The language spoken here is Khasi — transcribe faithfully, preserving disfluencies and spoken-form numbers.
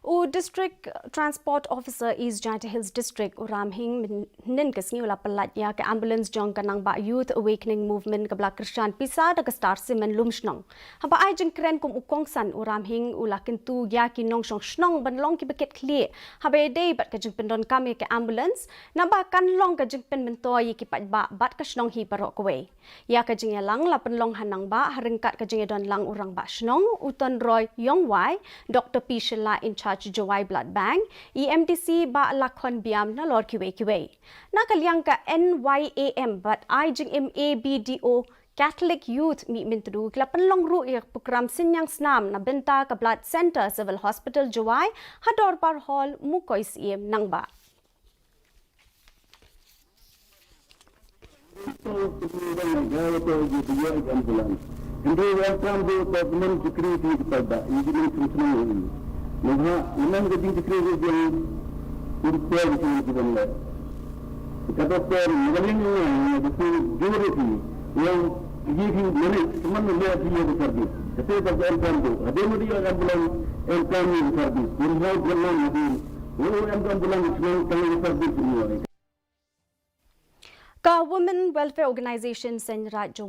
U District Transport Officer East Jaintia Hills District, u Ram Hing, mynhynnin ka sngi u la pyllait ïa ka ambulance jong ka Nangbah Youth Awakening Movement kaba la kyrshan pisa da ka Star Cement Lumshnong. Haba ai jingkren kum u kongsan, u Ram Hing u la kyntu ïa ki nongshong shnong ban long kiba kit khlieh haba ïadei bad ka jingpyndonkam ïa ka ambulance, naba kan long ka jingpynmyntoi ïa ki paidbah bad ka shnong hi baroh kawei. Ïa ka jingïalang la pynlong ha Nangbah ha ryngkat ka jingïadon lang u Rangbah Shnong, u Tonroy Yongwai, Doctor P Shylla in charge Jowai Blood Bank, E M D C Bah Lakhon Biam nalor kiwei kiwei. Na ka liang ka N Y A M bad ai jingim A B D O Catholic Youth Mihmyntdu ki la pynlong ruh ïa ka program synñiang snam na bynta ka Blood Centre Civil Hospital Jowai ha Dorbar Hall Mukoi Syiem Nangbah. Ka Women Welfare Organisation Seiñ Raij Jowai